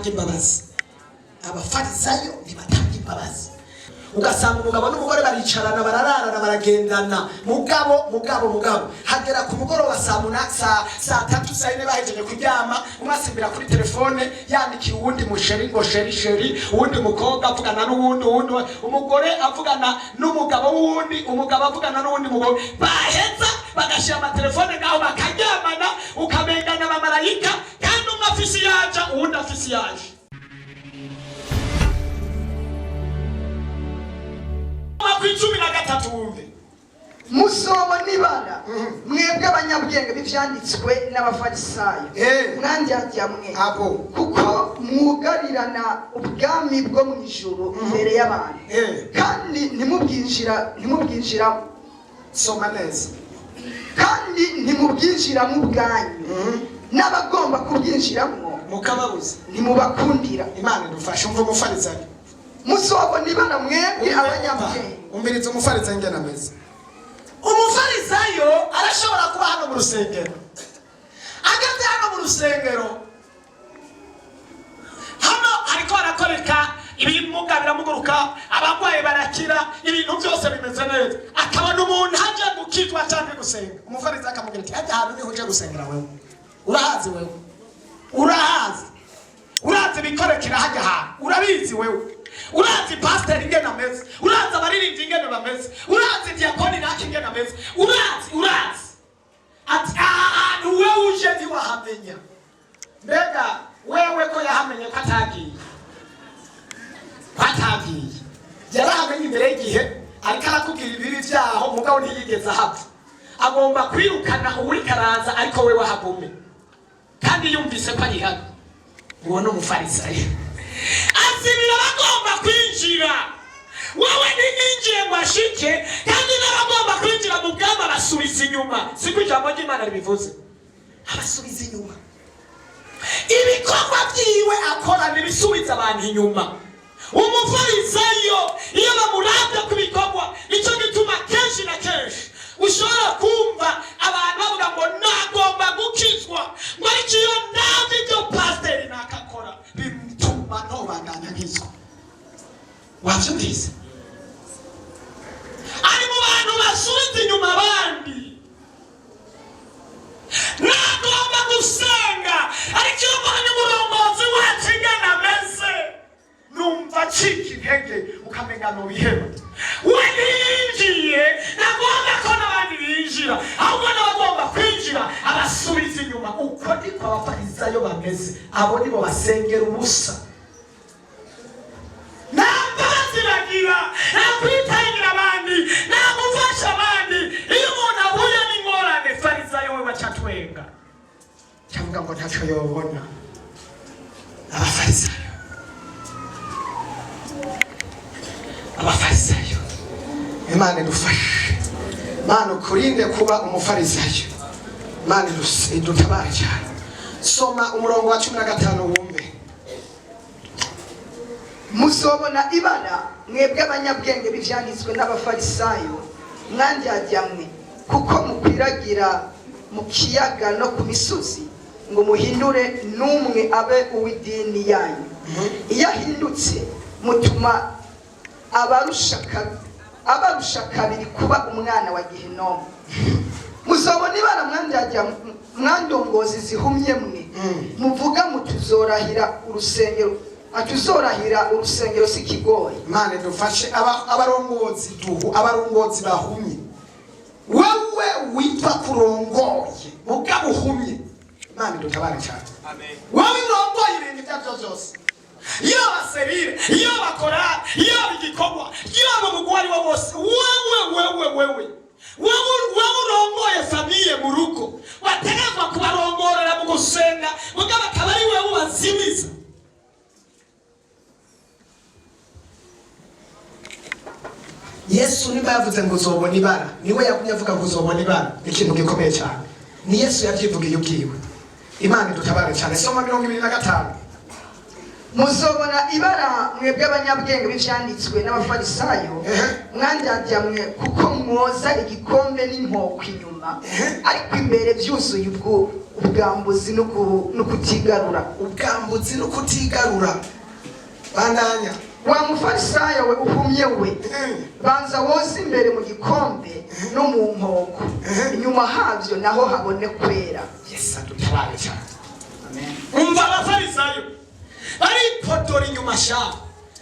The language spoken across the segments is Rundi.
Ntibatanga imbabazi. Abafarisayo ntibatanga imbabazi. Ugasanga umugabo n'umugore baricarana, barararana, baragendana, mugabo hagera ku mugoroba saa muna, saa 3, saa 4, bahejeje kuryama, umwe asimbira kuri telefone yandikira uwundi mu chéri ngo "Chéri, chéri", uwundi mukobwa avugana n'uwundi, uwundi umugore avugana n'umugabo w'uwundi, umugabo avugana n'uwundi mugore. Baheza bagashyira amatelefone ngaho, bakaryamana, ukamengana abamarayika, kandi umwe afise iyaja, uwundi afise iyaje. Ku 13 wumve. Muzobona ibara mwebwe abanyabwenge b'ivyanditswe n'Abafarisayo, mwandyarya mwe, Abo. kuko mwugarirana ubwami bwo mu ijuru imbere y'abantu, kandi ntimubwinjiramo. Soma neza. Kandi ntimubwinjiramo ubwanyu, n'abagomba kubwinjiramo mukababuza. ntimubakundira. Imana idufashe. Umva umufarisayo. Muzobona ibara mwebwe abanyabwenge. Umviriza umufarisayo ingene ameze. Umufarisayo arashobora kuba hano mu rusengero, ageze hano mu rusengero hano ariko arakoreka, ibimuga biramuguruka, abarwayi barakira, ibintu byose bimeze neza, akabona umuntu aje gukizwa cyangwa gusenga. Umufarisayo akamubwira ati: "Hajya ahantu niho uje gusengera wewe, urahazi wewe, urahazi, urazi ibikorekera hajya ahantu, urabizi wewe, urazi pasiteri ingene ameze, urazi abaririmbyi ingene bameze, urazi diyakoni naki ingene ameze, urazi, urazi." Ati: "Aha hantu wewe uje ntiwahamenya." Mbega wewe ko yahamenye, ko atagiye, ko atagiye? Yarahamenye imbere y'igihe, ariko arakubwira ibibi byaho, mugabo ntiyigeze ahava. Agomba kwirukana uwuriko araza, ariko wewe ahagume, kandi yumvise ko ari habi. Uwo ni umufarisayo, azibira abagomba kwinjira. Wowe ntiyinjiye ngo ashike, kandi n'abagomba kwinjira mu bwami abasubiza inyuma. Siko ijambo ry'Imana ribivuze? Abasubiza inyuma. Ibikorwa byiwe akora ntibisubiza abantu inyuma. Umufarisayo iyo bamurabye ku bikorwa, nicyo gituma kenshi na kenshi ushobora kumva abantu bavuga ngo "Nagomba gukizwa", ngo "ariko iyo ndabye ibyo pasiteri nakakora bituma ntobandanya nkizwa." Wabyumvise? Ari mu bantu basubiza inyuma abandi. "Nagomba gusenga, ariko iyo mbonye umurongozi wacu ingana ameze numva acika intege, ukamenya nubiheba." We yinjiye, nagomba ko n'abandi binjira, ahubwo n'abagomba kwinjira abasubiza inyuma. Uko niko abafarisayo bameze. Abo nibo basengera ubusa, nta mbabazi bagira, nta kwitangira abandi, nta gufasha abandi. Iyo umuntu ahuye n'ingorane, farisayo we baca twenga, cyangwa ngo ntacyo yobona. Abafarisayo, abafarisayo, Imana idufashe. Imana ukurinde kuba umufarisayo. Imana idutabare cyane. Soma umurongo wa 15 wumve. Muzobona ibara mwebwe abanyabwenge b'ivyanditswe n'Abafarisayo, mwandyarya mwe, kuko mukwiragira mu kiyaga no ku misozi ngo muhindure n'umwe abe uw'idini yanyu. Iyo ahindutse, mutuma abarusha kabiri kuba umwana wa Gehinomu. Muzobona ibara mwandyarya mwandongozi zihumye mwe, muvuga mutuzorahira urusengero, atuzorahira urusengero si kigoye. Imana idufashe. Abarongozi duhu, abarongozi bahumye, wewe witwa kurongoye mugabo uhumye, Imana idutabare cyane. Wowe urongoye ibintu ibyo ari byo byose, yaba cellule, yaba korali, yaba igikorwa, yaba umugwi uwo ari wo wose, wewe wewe wewe wewe wewe urongoye famille mu rugo, wategerezwa kubarongorera mu gusenga, mugabo akaba ari wewe ubazimiza. Yesu niba yavuze ngo uzobona ibara, niwe yagumye avuga ngo uzobona ibara. Ni ikintu gikomeye cyane, ni Yesu yabyivugiye ubwiwe. Imana idutabare cyane. Soma 25. Muzobona ibara mwebwe abanyabwenge b'ivyanditswe n'Abafarisayo, mwandyadya mwe, kuko mwoza igikombe n'inkoko inyuma, ariko imbere byuzuye ubwambuzi no kutigarura. Ubwambuzi no kutigarura. Bandanya. Wa Mufarisayo we uhumye we, banza woze imbere mu gikombe no mu nkoko, inyuma habyo naho habone kwera. Yesu adutabare cyane. Umva, Abafarisayo baripodora inyuma sha,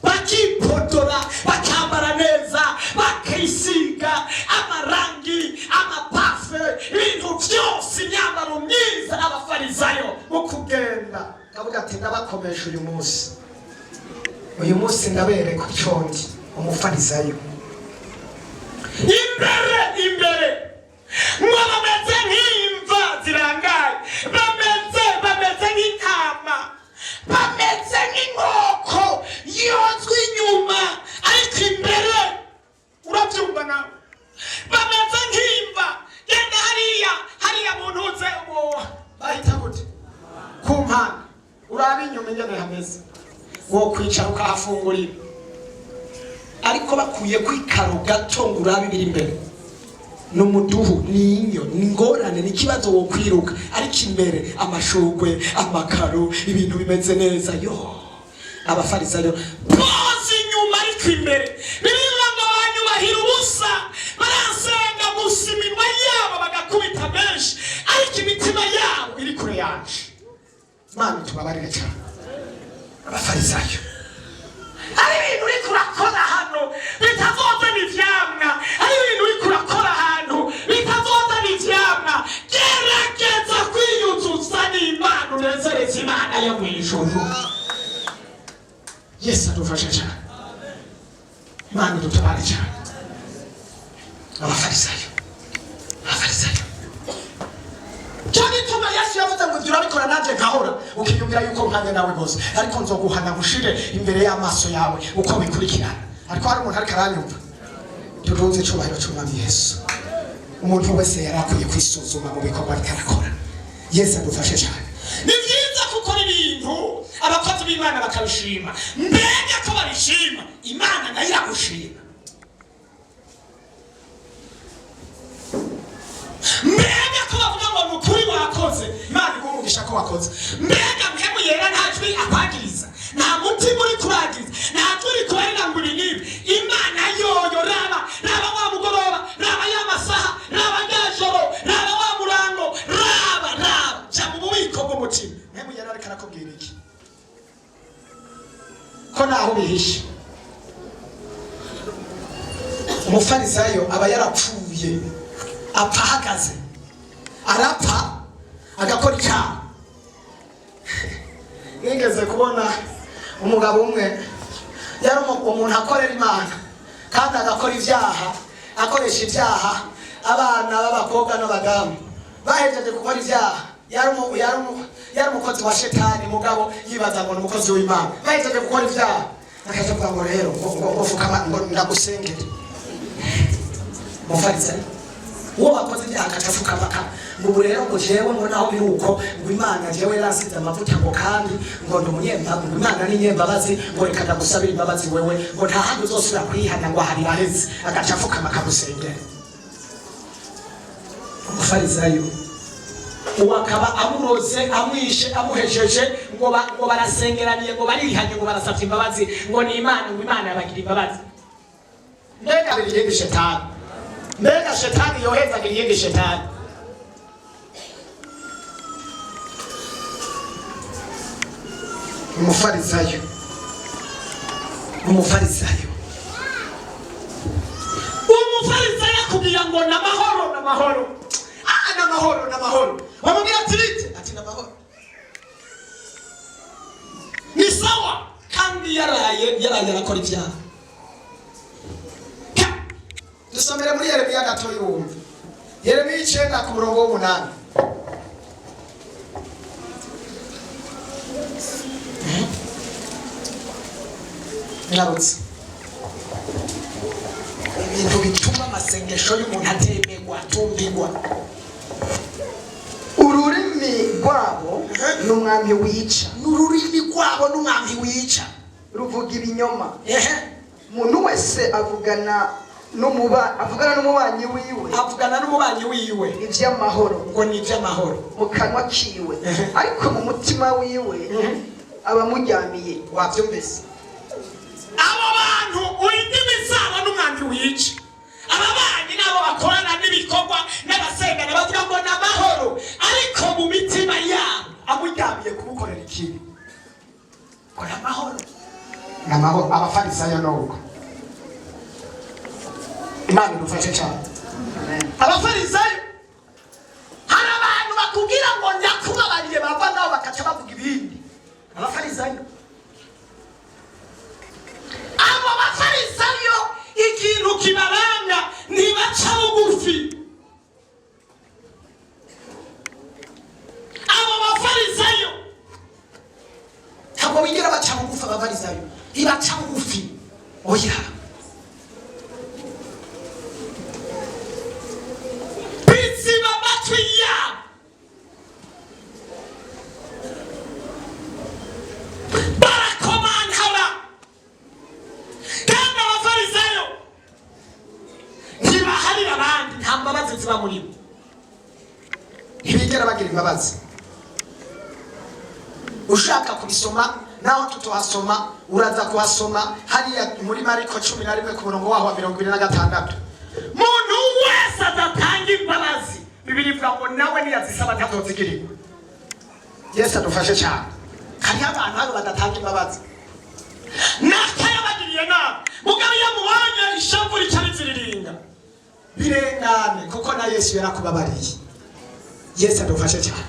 bakipodora, bakambara neza, bakisiga amarangi, amapafe, ibintu byose, imyambaro myiza. Abafarisayo mu kugenda kavuga ati: "Ndabakomesha uyu munsi, uyu munsi ndabereka icyo ndi Umufarisayo." Imbere, imbere ngo bameze nk'imva zirangaye, bameze nk'intama, bameze nk'inkoko yozwa inyuma, ariko imbere, urabyumva nawe, bameze nk'imva. Genda hariya, hariya mu ntuze bahita gute, ku mpanda, urabe inyuma ingene hameze, wo kwicara ukahafungurira, ariko bakuye kwikaro gato ngo urabe ibiri imbere, ni umuduhu, ni inyo, ni ingorane, ni ikibazo, wo kwiruka. Ariko imbere amashugwe, amakaro, ibintu bimeze neza. Yo, Abafarisayo boza inyuma ariko imbere, birivuga ngo banyubahira ubusa, barasenga gusa, iminwa yabo bagakubita menshi, ariko imitima yabo iri kure yanje. Mana, tubabarire cyane. Abafarisayo, ari ibintu uriko urakora hano bitazozana ivyamwa, ari ibintu uriko urakora ahantu bitazozana ivyamwa. Gerageza kwiyuzuza n'Imana, unezereze Imana yo mw'ijuru. Yesu adufashe cyane. Imana idutabare cyane. Abafarisayo, Abafarisayo, cyo gituma Yesu yavuze ngo ibyo urabikora nanjye nkahora, ukiyumvira yuko nkanye nawe rwose, ariko nzoguhana gushire imbere y'amaso yawe uko bikurikirana. Ariko hari umuntu ariko aranyumva? Tuduze icubahiro cy'Umwami Yesu. Umuntu wese yari akwiye kwisuzuma mu bikorwa ariko arakora. Yesu adufashe cyane. Ni byiza gukora ibintu abakozi b'Imana bakabishima. Mbega ko babishima, Imana nayo iragushima? Mbega ko bavuga ngo ni ukuri wakoze, Imana iguha umugisha ko wakoze, mbega Mpemu Yera nta jwi akwagiriza, nta mutima uri kuragiriza, nta jwi uri kubarira ngo ibi n'ibi? Imana yoyo, raba, raba wa mugoroba, raba ya masaha, raba rya joro, raba wa murango, raba, raba, jya mu bubiko bw'umutima. Mpemu Yera ariko arakubwira iki, ko naho bihishe? Umufarisayo aba yarapfuye, apfa ahagaze, arapfa agakora icyaha. Nigeze kubona umugabo umwe yari umuntu akorera Imana kandi agakora ibyaha, akoresha ibyaha abana b'abakobwa n'abadamu bahejeje gukora ibyaha. Yari umukozi wa Shetani, mugabo yibaza ngo ni umukozi w'Imana. Bahejeje gukora ibyaha akaja avuga ngo rero ngo fukama ngo ndagusengere. Umufarisayo, uwo wakoze ibyaha agaca afukama ngo ubu rero ngo jewe ngo naho biri uko, ngo Imana jewe yaransize amavuta, ngo kandi ngo ndi umunyemba, ngo Imana ni nyembabazi, ngo reka ndagusabira imbabazi wewe, ngo nta handi uzosubira kwihana, ngo aha biraheze. Agaca afukama akagusengera. Umufarisayo uwo akaba amuroze, amwishe, amuhejeje, ngo barasengeraniye, ngo barihanye, ngo barasabye imbabazi, ngo ni Imana, ngo Imana yabagira imbabazi. Mbega biri iyindi shetani? Mbega shetani yohezaga iyindi shetani? Umufarisayo, Umufarisayo, Umufarisayo akubwira ngo n'amahoro, n'amahoro, ah, n'amahoro, n'amahoro. Wamubwira ati bite, ati n'amahoro, ni sawa, kandi yaraye, yaraye arakora ibyaha. Dusomere muri Yeremiya gato yumva. Yeremiya 9 ku murongo w'8. Nyarutse. Ibintu bituma amasengesho y'umuntu atemerwa, atumbigwa. Ururimi rwabo ni N'umwambi wica. N'ururimi rwabo n'umwambi wica. Ruvuga ibinyoma. Ehe. Umuntu wese avugana n'umubanyi wiwe. Avugana n'umubanyi wiwe. Iby'amahoro. Ngo ni iby'amahoro. Mu kanwa kiwe. Ehe. Ariko mu mutima wiwe abamuryamiye. Wabyumvise? Abo bantu, indimi zabo n'umwambi wica. Ababanyi nabo bakorana n'ibikorwa n'abasengana bavuga ngo ni amahoro, ariko mu mitima yabo amuryamiye kumukorera ikibi. Ngo ni amahoro, ni amahoro. Abafarisayo nuko. Imana idufashe cyane. Abafarisayo, hari abantu bakubwira ngo ndakubabariye, bava ngaho bakaca bavuga ibindi. Abafarisayo, abo bafarisayo, ikintu kibaranga, ntibaca bugufi. Abo bafarisayo ntabwo wigera baca bugufi. Abafarisayo ntibaca bugufi, oya. Biziba amatwi yabo, barakomantara. Kandi abafarisayo ntibaharira abandi, nta mbabazi ziba muri bo, ntibigera bagira imbabazi. Ushaka kubisoma, naho tutohasoma, uraza kuhasoma hariya muri Mariko 11 ku murongo waho wa 26. Muntu wese adatanga imbabazi, Bibiri ivuga ngo nawe niyazisaba ntazozigirirwa. Yesu adufashe cyane. Hariho abantu hano badatanga imbabazi. Nakayabagiriye nabi, mugabo iyo amubonye ishavu rica riziriringa. Birengane, kuko na Yesu yarakubabariye. Yesu adufashe cyane.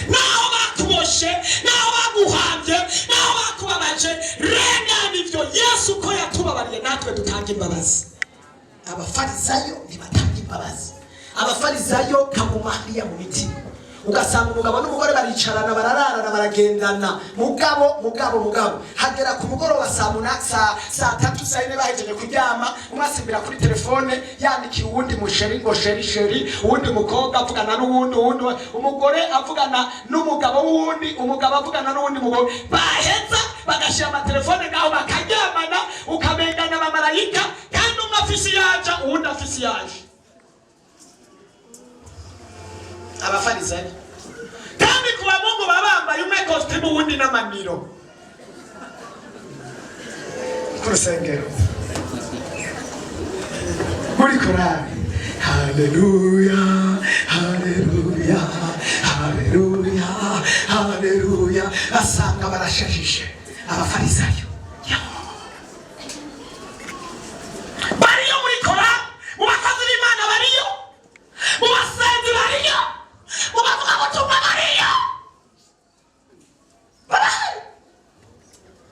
Naho bakuboshe, naho baguhambye, naho bakubabaje, rengana ibyo. Yesu uko yatubabariye, natwe dutanga imbabazi. Abafarisayo ntibatanga imbabazi. Abafarisayo kaguma hariya mu mitima. Ugasanga umugabo n'umugore baricarana, barararana, baragendana, mugabo hagera ku mugoroba saa muna, saa 3, saa 4, bahejeje kuryama, umwe asimbira kuri telefone yandikira uwundi mu chéri ngo chéri, chéri, uwundi mukobwa avugana n'uwundi, uwundi umugore avugana n'umugabo w'uwundi, umugabo avugana n'uwundi mugore. Baheza bagashyira amatelefone ngaho, bakaryamana, ukamengana abamarayika, kandi umwe afise iyaja, uwundi afise iyaje. Abafarisayo, kandi ku bamungu baba bambaye umwe kositimu, uwundi n'amamiro ku rusengero muri korali: haleluya, haleluya, haleluya, haleluya. Basanga barashajije. Abafarisayo bariyo muri korali, mu bakozi b'Imana bariyo, mu basenzi bariyo, mu bavugabutumwa bariyo, barahari,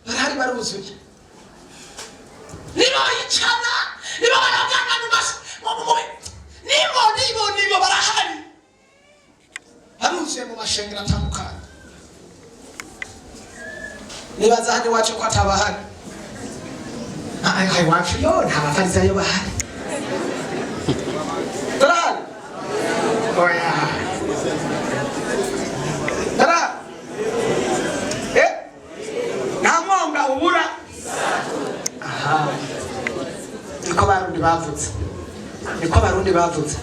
barahari, baruzuye. Nibo yicara, nibo baragana mu nibo barahari, baruzuye mu mashengero atandukanye. Nibaza hano iwacu ko atabahari. Aha iwacu yo nta bafarisayo bahari. Barahari? Oya, barahari. Eh, nta mwonga ubura. Aha niko Barundi bavutse, niko Barundi bavutse.